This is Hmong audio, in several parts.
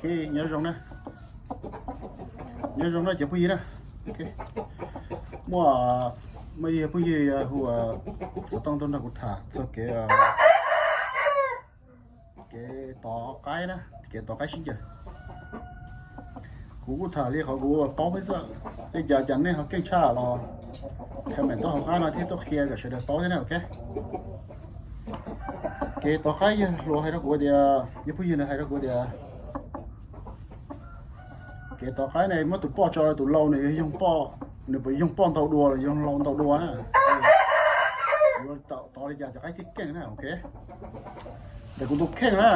Ok, nyob zoo na, nyob zoo na cov phooj ywg na. Ok, muaj, muaj ib phooj ywg hu ua Xov Tooj tuaj nrog kuv tham txog kev, kev tov qaib na, kev tov qaib sib ncaws. Kuv kuj tham li qhov kuv paub xwb. Li cas cas nej ho keej tshaj los comment tuaj hauv qab no thiab tuaj qhia kom sawv daws paub thiab na, ok. Kev tov qaib yawg hluas hais rau kuv tias, yawg phooj ywg nws hais rau kuv tias, kev tov qaib ne muab tus poj tso rau tus lau, nws yog yoog poj, nws puas yoog poj ntau dua los yoog lau ntau dua na. Yuav tov li cas cov qaib thiaj keej na, ok. Ntawm kuv tus kheej na,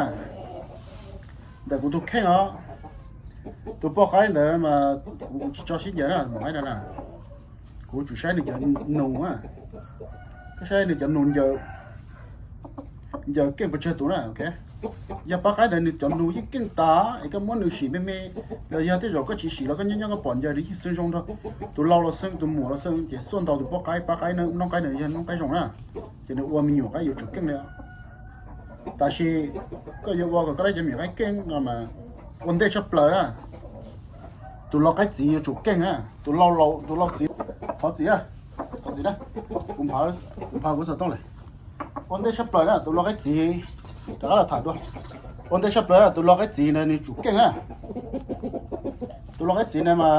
ntawm kuv tus kheej os, tus poj qaib ntawd mas kuv tsis tso sib ncaws na, tus qaib no na. Kuv tsum saib nws cov nus na, koj saib nws cov nus ncaws, ncaws keej pes tsawg tus na, ok. Yog pab qaib ntawd nws cov nus yeej keej tas es koj muab nws sim me me, los yog tej zaum koj tsis sim los koj nyob nyob koj pom ncaws nws yeej xwb zoo nrog tus lau los xwb, tus muam los xwb, ces xuaj ntau tus poj qaib, pab qaib, noob qaib ntawd yog noob qaib zoo na, ces nws ua me nyuam qaib yuav tsum keej li. Tab sis koj yuav ua kom koj lab cov me nyuam qaib keej no mas ua ntej tshaj plaws na, tus lau qaib txiv yuav tsum keej na, tus lau, tus lau txiv, thov txiv, thov txiv na, kuv nphav kuv xov tooj lawm. Ua ntej tshaj plaws na tus lau qaib txiv, rov qab los tham dua. Ua ntej tshaj plaws tus lau qaib txiv ntawd nws tsum keej na. Tus lau qaib txiv ntawd mas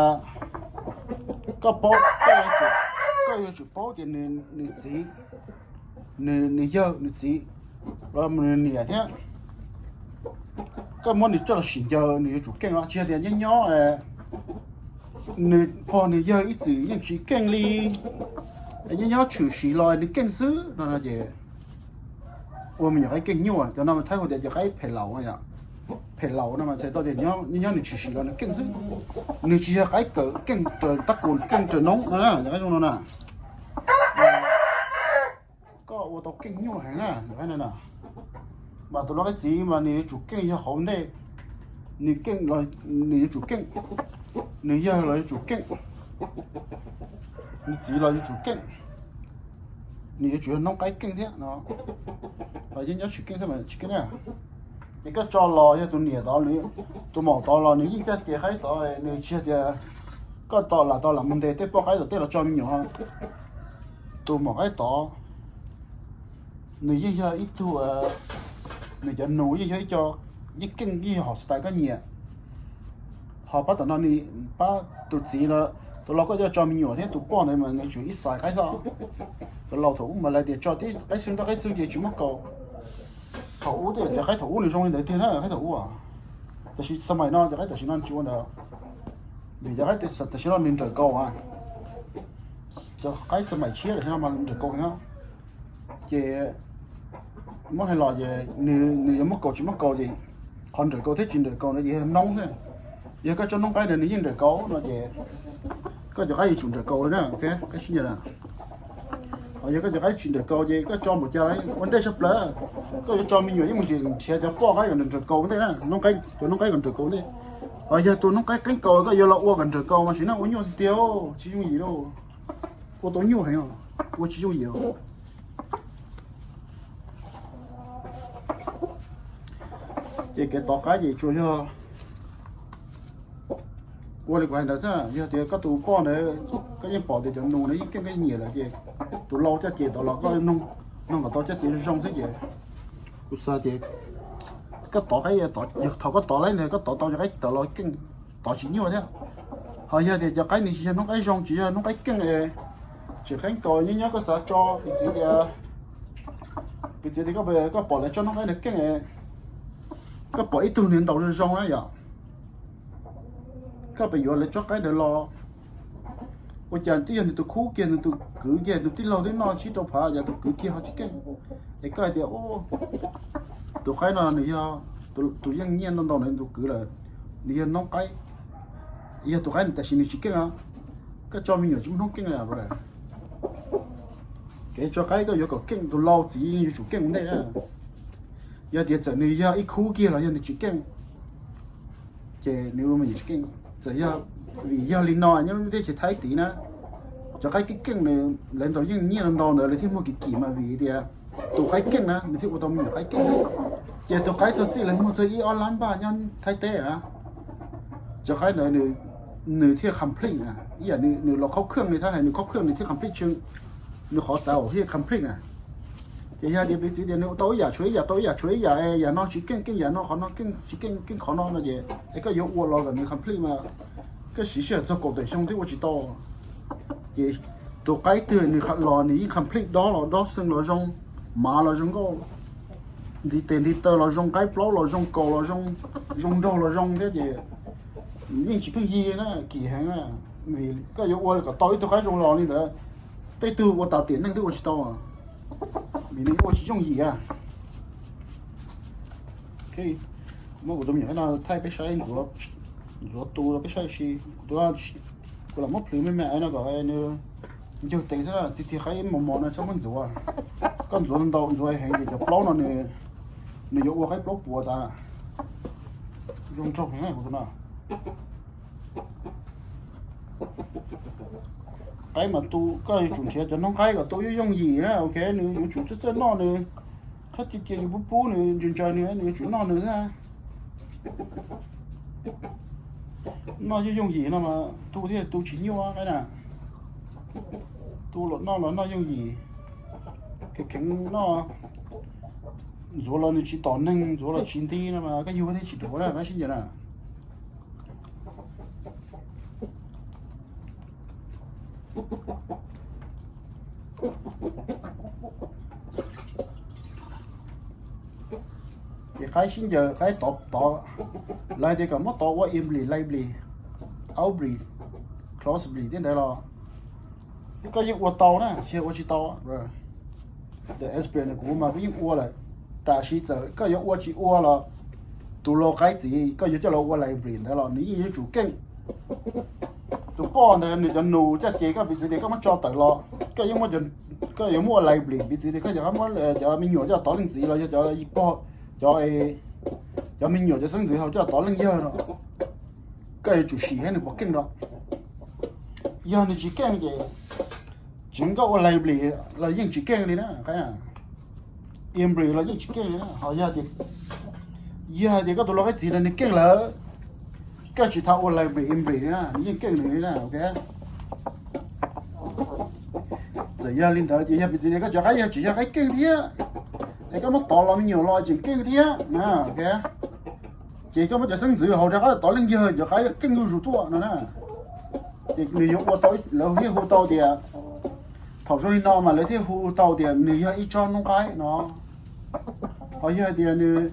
koj paub, koj yuav tsum paub tias nws txiv, nws yawg, nws txiv, los nws niam thiab, koj muab nws coj los sim ncaws nws yuav tsum keej os. Tsis yog tias nyob nyob nws pog nws yawg ib txwm yeej tsis keej li, nyob nyob tshwm sim los nws keej xwb no ces ua me nyuam qaib keej nyuaj. Cov no mas thaib hu tias cov qaib phem laus yom. Phem laus no mas txhais tau tias nyob nyob nws tshwm sim los nws keej xwb, nws tsis yog qaib kawm keej raws tab kus keej raws noob no na, cov qaib zoo no na. Koj ua tau keej nyuaj heev na, mas tus lau qaib txiv mas nws yuav tsum keej yog hauv ntej, nws keej los nws yuav tsum keej, nws yawg los yuav tsum keej, nws txiv los yuav tsum keej, nws yuav tsum yog noob qaib keej thiab no. Nyob nyob tsis keej xwb mas tsis keej na. Ces koj tso los yog tus niam tod, tus maum tod los nws yeej caj ces qaib tod, nws tsis yog tias koj tos lam tos lam mus ntes tej poj qaib tom tej los tso me nyuam. Tus maum qaib tod nws yeej yog ib tug, nws cov nus yeej yog ib co, yeej keej, yeej yog hom style koj nyiam. Ho pab tom no nws, pab tus txiv no, tus lau koj coj tso me nyuam thiab tus poj ntawd mas nws tsum ib style qaib xwb. Cov laus thaum ub mas lawv tias tso tib qaib xwb, tau qaib xwb ces tsis muab kaus. Thaum ub tej cov qaib thaum ub nws zoo li ntawd tiag na, qaib thaum ub. Tab sis xab maim no cov qaib tam sim no tsis ua ntawd, vim cov qaib tam sim no nws nrawm kaus a. Cov qaib xab maim tshiab tam sim no mas nrawm kaus heev. Ces muab hais los ces nws yuav muab kaus tsis muab kaus ces qhov nrawm kaus thiab tsis nrawm kaus no ces yog noob xwb. Yog koj tso noob qaib ntawd nws yeej nrawm kaus no ces koj cov qaib yuav tsum nrawm kaus li na, ok, koj sib ncaws na. Ho yog koj cov qaib tsis nrawm kaus ces koj tso npaum cas los ua ntej tshaj plaws. Koj yuav tso me nyuam yeej mus nrhiav cov poj qaib kom nrawm kaus ua ntej na, noob qaib, cov noob qaib kom nrawm kaus ua ntej. Ho yog tus noob qaib qeeb kaus koj yuav los ua kom nrawm kaus mas sim neej ua nyuaj tiag tiag, tsis yooj yim lauj. Ua tau nyuaj heev, ua tsis yooj yim. Ces kev tov qaib ces tsuas yog ua li kuv hais ntawd xwb, yog tias koj tus poj ntawd koj yeej pom tias cov nus ntawd yeej keej koj nyiam lawm ces tus lau coj ces tod los koj noog kom tau coj ces zoo xwb ces kuv xav tias koj tov qaib, thaum koj tov laib ntawd koj tov tau cov qaib tawm los keej, tov tsis nyuaj thiab. Ho yog tias cov qaib nws tsis yog noob qaib zoo, tsis yog noob qaib keej, tseem qeeb kaus nyob nyob koj xav tso, piv txwv tias, piv txwv tias koj pom lawv tsob noob qaib ntawd keej, koj pom ib tug nws ntaus zoo zoo na yom, koj pem yuav lawv tsob qaib ntawd los, ua cas twb yog nws tus khub kiag, nws tus kwv kiag, tus tij laug twb noj tsib rau phav, yog tus kwv kiag ho tsis keej. Es koj hais tias tus qaib no nws yog tus yeej nyiaj ntau ntau ntawd tus kwv lawm, nws yog noob qaib, yog tus qaib tam sim nws tsis keej os, koj tso me nyuam tsis muaj hnub keej li. Kev tso qaib koj yuav kom keej, tus lau txiv yuav tsum keej ua ntej na. Yog tias txawm nws yog ib khub kiag los yog nws tsis keej, ces nws ua me nyuam tsis keej. Txawm yog, vim yog li no nyob lub teb chaws Thaib tid na, cov qaib keej keej nws lawv ntaus yeej nyiaj ntau ntawd lawv thiaj muag kim kim mas vim tias tus qaib keej na nws thiaj ua tau me nyuam qaib keej xwb. Ces tus qaib txog txij lawv muag txog ib ob lab npaj nyob Thaib teb na, Cov qaib ntawd nws thiaj complete na, ib yam nws los khaub kheej li thiab, hais nws khaub kheej nws thiaj complete, nws qhov style thiaj complete na. Ces yog tias piv txwv tias nws tau ib yam tshuav ib yam, tau ib yam tshuav ib yam, yam no tsis keej keej yam no, qhov no keej tsis keej keej qhov no no ces es koj yuav ua los kom nws complete mas koj siv sij hawm txog kaum tawm xyoo twb ua tsis tau. Ces tus qaib twg nws los nws yeej complete, dob los dob xeeg los zoo, mav los zoo nkauj, ntiv tes ntiv taw los zoo, qaib plaub los zoo, kaus los zoo, zoo nraug los zoo thiab ces yeej tsis pheej yig na, kim heev na. Vim koj yuav ua kom tau ib tug qaib zoo los li ntawd, tej tug ua tas tiam neej twb ua tsis tau, vim nws ua tsis yooj yim a. Muab kuv tus me nyuam no thaij peb saib, ntxuav tu rau peb saib si. Kuv tus, kuv lam muab plhws me me no kom nws ncawg tes xwb, tiag tiag qaib mos mos no txhob muab ntxuav. Koj ntxuav ntau ntxuav heev ces cov plaub no nws yuav ua qaib plaub puas tas. Zoo nraug heev kuv tus no. Qaib mas tu, koj yuav tsum nrhiav cov noob qaib kom tu yooj yooj yim na, ok, nws yuav tsum txawj txawj noj, nws qhov tiag tias yus pub pub nws ntsaws ntsaws nws, nws yuav tsum noj nws xwb. Noj yooj yooj yim no mas tu thiaj tu tsis nyuaj qaib na. Tu los noj los noj yooj yim, kheev kheev noj, ntxuav los nws tsis tom neeg, ntxuav los tsis nti no mas koj yug thiaj tsis dhuav na, koj sib ncaws na. Ces qaib sib ncaws, qaib tov tov, lawv tias kom muab tov ua inbreed, laibreed, outbreed, crossbreed thiab ntawd los koj yeej ua tau na, tsis yog ua tsis tau. The experience kuv mas kuv yeej ua lawm. Tam sim txawm koj yuav ua tsis ua los tus lau qaib txiv koj yuav coj los ua laibreed ntawd los nws yeej yuav tsum keej. Tus poj ntawd nws cov nus coj ces koj piv txwv tias koj muab tso tawm los, koj yeej, koj yuav muab ua laibreed, piv txwv tias koj cov me nyuam coj tov leej txiv los yog cov, cov, cov me nyuam cov xeeb ntxwv hauv coj tov leej yawg no, koj yuav tsum sim saib nws puas keej no. Yog nws tsis keej ces tseev koj ua laibreed los yeej tsis keej li na, qaib na. Inbreed los yeej tsis keej li na. Ho yog tias, yog hais tias koj tus lau qaib txiv no nws keej lawm, koj tsis tas ua laibreed, inbreed li na, nws yeej keej nws li na, ok. Txawm yog li ntawd ces yog piv txwv tias koj cov qaib yog tsis yog qaib keej thiab, es koj muab tov los me nyuam los tseem keej thiab na, ok. Ces koj muab cov xeeb ntxwv hauv rov qab tov leej yawg cov qaib keej zuj zus tuaj no na. Ces nws yuav ua tau, lawv thiaj hu tau tias, thaum zoo li no mas lawv thiaj hu tau tias nws yog ib tsob noob qaib no. Ho yog hais tias nws,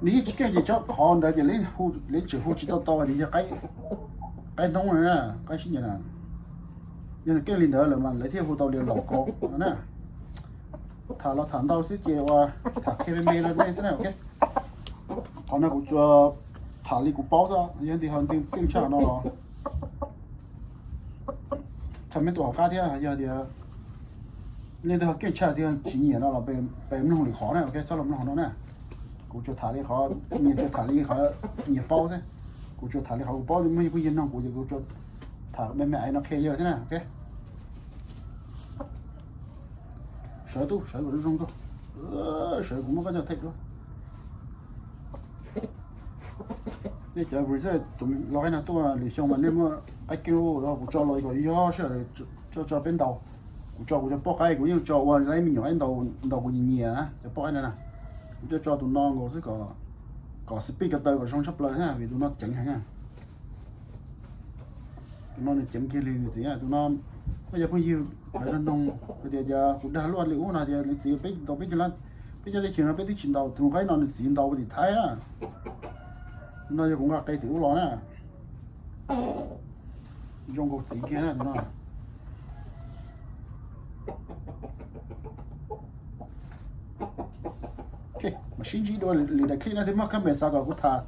nws yeej tsis keej ces tsob qhov ntawd ces lawv tseem hu tsis tau tau tias yog qaib, qaib noob na, qaib sib ncaws na. Yog nws keej li ntawd lawm mas lawv thiaj hu tau li laus kaub no na. Tham los tham ntau xwb ces ua, tham qhia me me rau nej xwb na, ok. Qhov no kuv tsuas tham li kuv paub xwb, yog nti ho nti keej tshaj no los qhia mej tau hauv qab thiab. Yog tias leej twg ho keej tshaj thiab tsis nyiam no los pem mloog lwm qhov na, ok, txhob los mloog no na. Kuv tsuas tham li qhov, nyias tsuas tham li qhov nyias paub xwb. Kuv tsuas tham li qhov kuv paub, muaj ib phooj ywg noog kuv ces kuv tsuas tham me me no qhia yawg xwb na, ok. Sawv tub, sawv kom zoo zoo tub. Sawv kuv muab koj coj them dua. Nej cov result tus lau qaib no tuaj lwm xyoo mas nej muaj qaib keej los kuv tso los kom yog sij hawm tso tso peb ntaus. Kuv tso kuv cov poj qaib, kuv yeej tso ua laib me nyuam qaib ntaus kuv nyiam nyiam na, cov poj qaib no na. Kuv coj tso tus no nkaus xwb kom, kom speed ko taw kom zoo tshaj plaws na, vim tus no ceev heev na. Tus no nws ceev kiag li nws txiv. Tus no muaj cov phooj ywg lawv noog hais tias cas kuv dag luaj li ub no, tias nws txiv peb ntaus peb cov, peb cov teb chaws no peb twb tsis ntaus, tus qaib no nws txiv ntaus tim Thaib na. Tus no yog kuv nqa qe tim ub los na. Zoo nkaus txiv kiag na tus no. Mas sib ntsib dua lwm daim clip no thiab, muaj comment xav kom kuv tham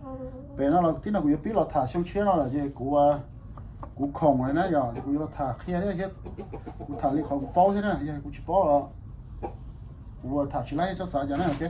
pem no los tib no kuv yuav pib los tham xyoo tshiab no lawm ces kuv, kuv khoom lawm na, yog kuv yuav los tham qhia thiab, kuv tham li qhov kuv paub thiab na, yog kuv tsis paub los kuv tham tsis laib, txhob xav cas na, ok.